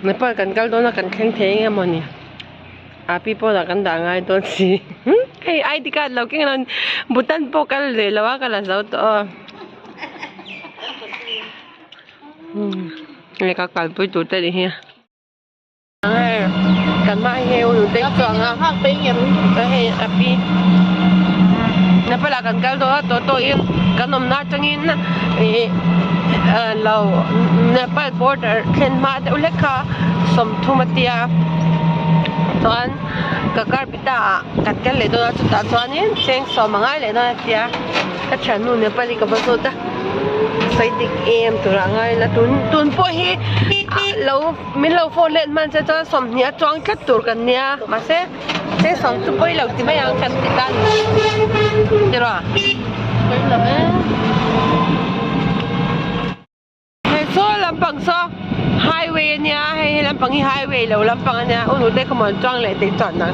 Nepal kan kal dawn a kan thleng thei eng emaw ni a pi pawnah kan dah ngai dawn si hei id card lo keng lo Bhutan pawh kal ve lo a ka la zo tawh aw hei ka kalpui tur te nih hi. Kan hma hi hei ulu te chuang a hei a pi Nepal ah kan kal dawn a tawh tawh in kan awmna atangin ih lo Nepal border thlen hma deuh hlek kha sawmthum a tia chuan ka car pita ah kan kal leh dawn a chutah chuanin cheng sawm a ngai leh dawn a tia ka thiannu Nepal hi ka va zawt a sawi dik em turah a ngai la tun tun pawh hi lo. Min lo phone let hman che chuan sawmhnih a chuang tlat tur kan nia mahse heng sawm chu pawi lo ti mai ang kan ti ta ni tiraw Pawi lo e. Hei saw lampang saw highway a nia hei he lampang hi highway lo lampang a nia u nute khaw mawn chuang leh teh chuan nang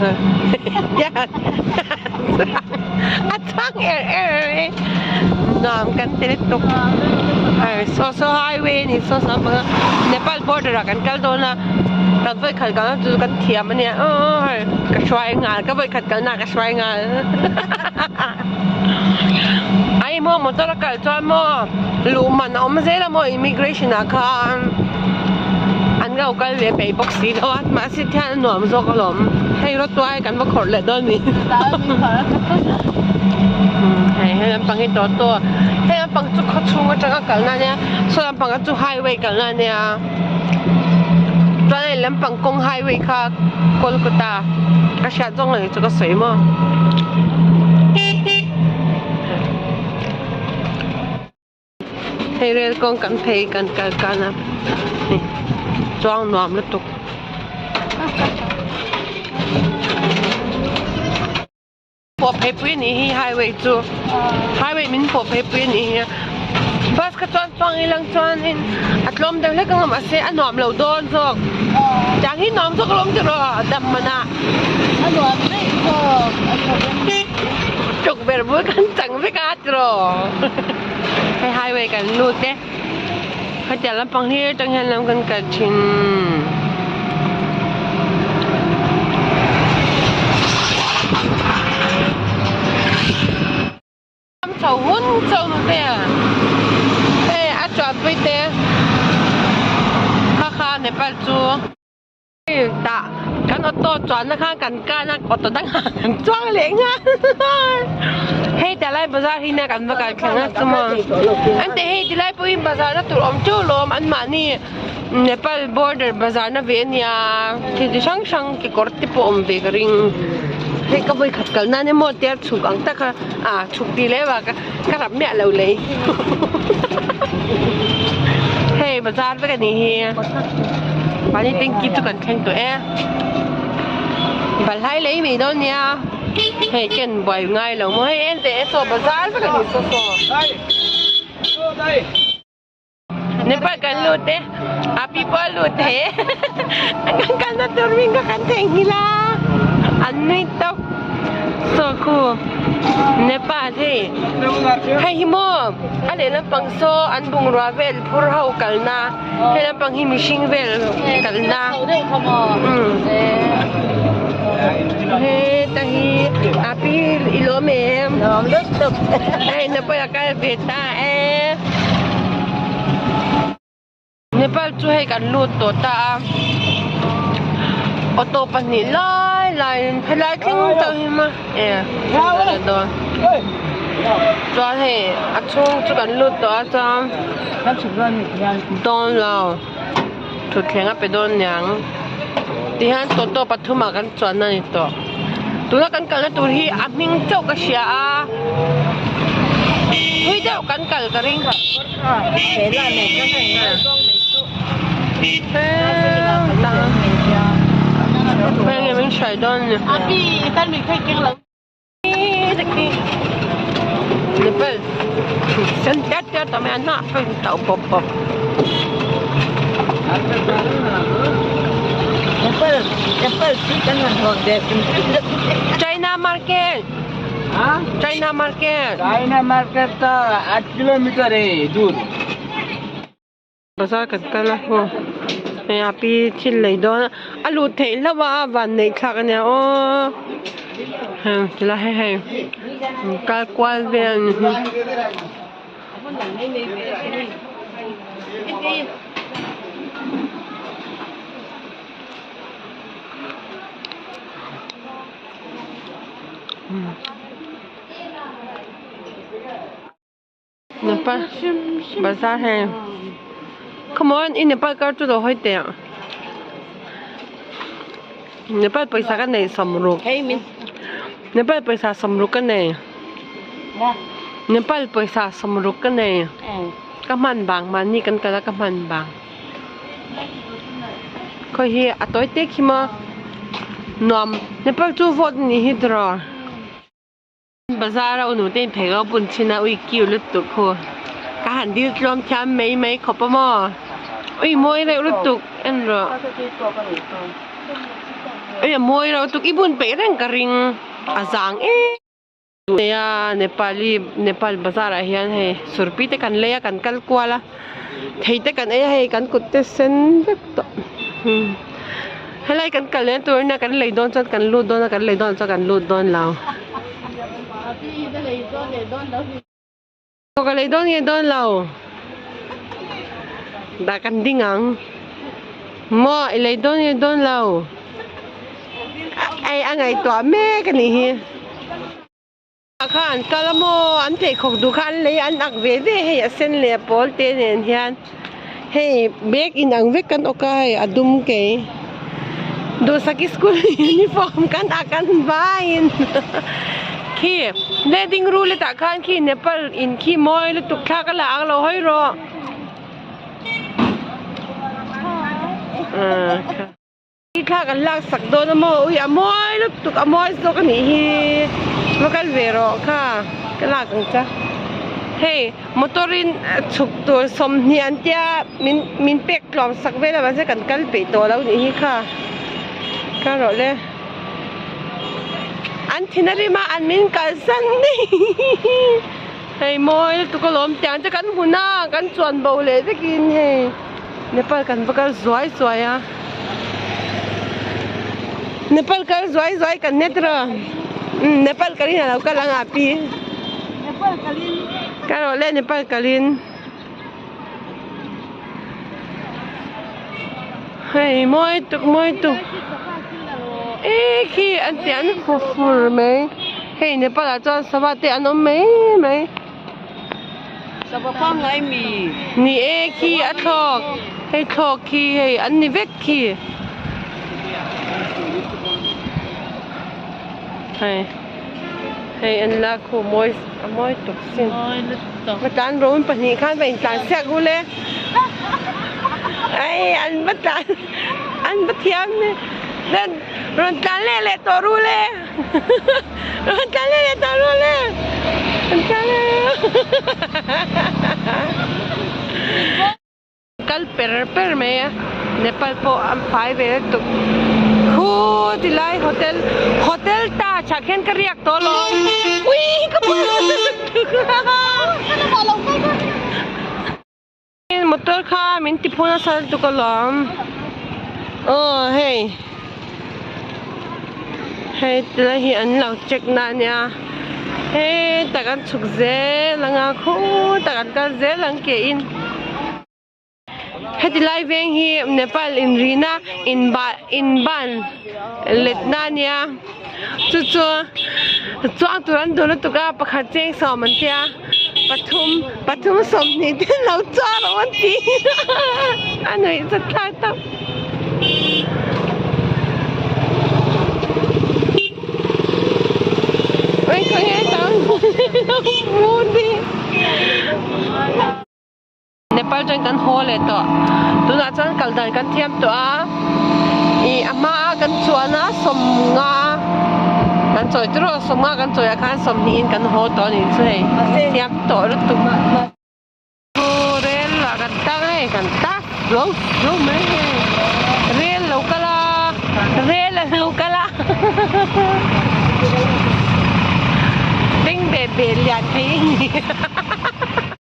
a chuang er er e nuam kan ti lutuk hei saw saw highway a ni saw saw lampang a Nepal border ah kan kal dawn a kan vawi khat kalna chu kan thiam a nia aw hei ka hruai nghal ka vawi khat kalna ah ka hruai nghal ai maw motor a kal chuan maw luh man a awm zel a maw immigration ah khan an lo kal ve peih bawk si lo a mahse thian a nuam zawk alawm hei rawtuai kan va khawrh leh dawn a ni hei he lampang hi tawh tawh hei lampang chu khaw chhung atanga kalna ania saw lampang chu highway kalna ania chuan hei lampang kawng highway kha Kolkata ka hriat zawng ang chu ka sawi maw. Hei rel kawng kan phei kan kal kan a hei chuang nuam lutuk. Pawh phei pui anih hi highway chu highway min pawh phei pui anih hi bus kha chuan chuang ilang chuanin a tlawm deuh hlek ang a mahse a nuam lo dawn zawk tiang hi nuam zawk alawm tiraw dam man ah. A nuam daih zawk a tha reng. Tukverh bul kan chang vek a tiraw hei highway kan lut e hetiang lampang hi atang hian lam kan kal thin. Chho hun chho nu te a hei a chuanpui te kha kha Nepal chu. Tah kan auto chuanna khan kan kan a auto dangah kan chuang leh nghal hei tilai bazar hi nia kan va kal thleng a chumaw an tih hei tilai pawh hi bazar na tur awm teuh lawm an mahni Nepal border bazar na ve ania thil chi hrang hrang kekawr te pawh awm ve ka ring hei ka vawikhat kal nan emaw tia chhuk ang tak kha ah chhuk tih leh vang ka rap miah lo lei hei bazar vek anih hi mahni tanky chu kan thleng tawh e balhai lei mai dawn nia hei ken buai ngai lo maw hei en teh e saw bazar vek anih saw saw. Nepal kan lut e a pi pawh a lut he kan kalna tur hming kha kan theihnghilh a an nui tawp saw khu Nepal hei hei hi maw a leh lampang saw an bungrua vel phur ho kalna hei lampang hi mihring vel kalna heta hi a pi i lawm em hei Nepal a kal ve ta e. Nepal chu hei kan lut tawh ta a auto pahnih lai laiin helai thleng chauh hi maw e chuan hei a chhung chu kan lut tawh a chuan dawn lo thutthleng a pe dawn niang tihian auto pathum ah kan chuan a ni tawh tuna kan kalna tur hi a hming chauh ka hria a thui deuh kan kal ka ring heng min hruai dawn a ni. China market China market China market त 8 kilometre है दूर Bazar kan kal a haw. Hei a pi thil lei dawn a a luh theih hlauh a a van neih thlak a nia aw heng tilai hi hei kal kual vel a ni hi. Nepal bazar hei come on i Nepal kar chu lo hawi teh ang Nepal pawisa ka nei sawmruk Nepal pawisa sawmruk ka nei Nepal pawisa sawmruk ka nei ka hman bang mahni kan kal a ka hman bang khawi hi a tawi te khi maw nuam Nepal chu vote a nih hi tiraw. Bazar a unu te in phei lo bun thin a ui kiu lutuk khu ka han dil tlawm thiam mai mai khawp a maw ui mawi reuh lutuk en rawh ui a mawi reuh lutuk i bun peih reng ka ring a zang em em a Nepali Nepal bazar ah hian hei surpi te kan lei a kan kal kual a thei te kan ei a hei kan kut te sen vek tawh helai kan kal leh tur ania kan lei dawn chuan kan lut dawn a kan lei dawn chuan kan lut dawn lo ka lei dawn nge dawn lo dah kan ding ang maw i lei dawn nge dawn lo ei a ngaihtuah mek a nih hi. Kha an kal a maw an pheikhawk duh kha an lei an ak ve ve hei a sen leh a pawl te nen hian hei bag inang vek kan awk a hei a dum kei duhsaki school uniform kan ak an vaiin khi wedding rule tah khan khi Nepal in khi mawi lutuk thlak a la ang lo hawi rawh. I thla kan lak sak dawn a maw ui a mawi lutuk a mawi zawk a nih hi va kal ve rawh kha ka lak ang che hei motor in chhuk tur sawmhnih an tia min min pek tlawm sak vel a mahse kan kal peih tawh lo nih hi kha kal rawh le an thin a rim a an min kalsan hei mawi lutuk alawm tiang te kan hmun a kan chuan bo leh vekin hei. Nepal kan va kal zuai zuai a Nepal kal zuai zuai kan net ro umm Nepal kalin alo kal ang a pi Nepal kalin ka rawh le Nepal kalin hei mawi tuk mawi tuk e khi an ti an fu fur mai hei Nepal ah chuan sava te an awm mai mai. Sava pangngai mi. Ni e khi a thlawk hei thlawk khi hei an ni vek khi hei hei an la khu mawi a mawi tuk sin va tlan rawh pahnih khan va intlan siak u le ei an va tlan an va thiam rawn tlan leh leh tawh ru le. Rawn tlan leh leh tawh rawh le Rawn tlan leh Kal per per mai a Nepal pawh an fai ve lutuk Khu ti lai hotel hotel ta chhah khian ka riak tawh lo Ui ka pawh lutuk Motor kha min ti phun nasa lutuk alawm aw hei hei tilai hi an lo check na ania hei tak an chhuk zel ang a khutah kan kal zel ang ke in heti lai veng hi Nepal inrina inban letna ania chu chu chuang tur an duh lutuk a pakhat cheng sawm an tia. Pathum pathum sawmhnih te lo chuar awm an ti a nuih zat thlak tawp. Ui khawnge tang Modi. Nepal chuan kan haw leh tawh tunah chuan kal dan kan thiam tawh a ih a hma a kan chuan a sawmnga kan chawi tur aw sawmnga kan chawi ah khan sawmhnih in kan haw tawh a nih chu hei thiam tawh lutuk chu rel ah kan tang hei kan tak lo lo mai hei rel lo kal a rel a lo kal a beng beh beh lian thei a ni.